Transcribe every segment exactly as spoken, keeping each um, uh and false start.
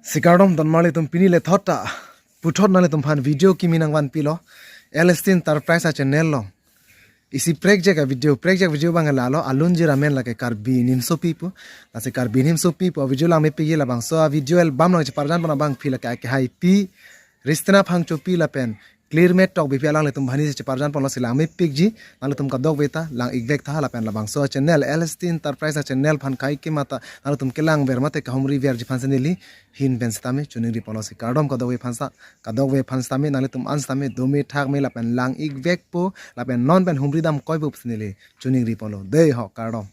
Si kardom, don marli atum, pini le thot ta puthot nanglitum aphan video kimi nangvanpilo L S T Enterprise a-channel along. Isi prekjak a-video, prekjak video abang lalo, Alunjir amen, lake Karbi Nimsopi pu. Lasi Karbi Nimsopi pu a-video lang mepikji, labangso a-video album along cheparjan pon abangpi lake Akehaipi, Ristina Phangchopi lapen Klirmet Tokbipi alanglitum banghini si cheparjan ponlo, si lang mepikji, nanglitum kadokave ta lang-ikvek tha lapen labangso a-channel, L S T Enterprise a-channel aphan kaikema ta nanglitum kelangver mate kahumriverji aphan si neli ahin pen sitame choningri ponlo. Si kardom kadokave aphan sa, kadokave aphan sitame, nanglitum an sitame dome thakme lapen lang-ikvekpo lapen non pen humri damkoipo pusi neli choningri ponlo. Dei ho, kardom.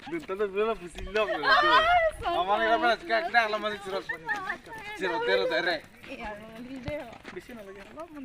Dun, talo dula pusi lok lo tu. Amang ira pernah cekak dak lama si sirot. Sirot tero tere. Iya, di deh. Bisi na lagi lama.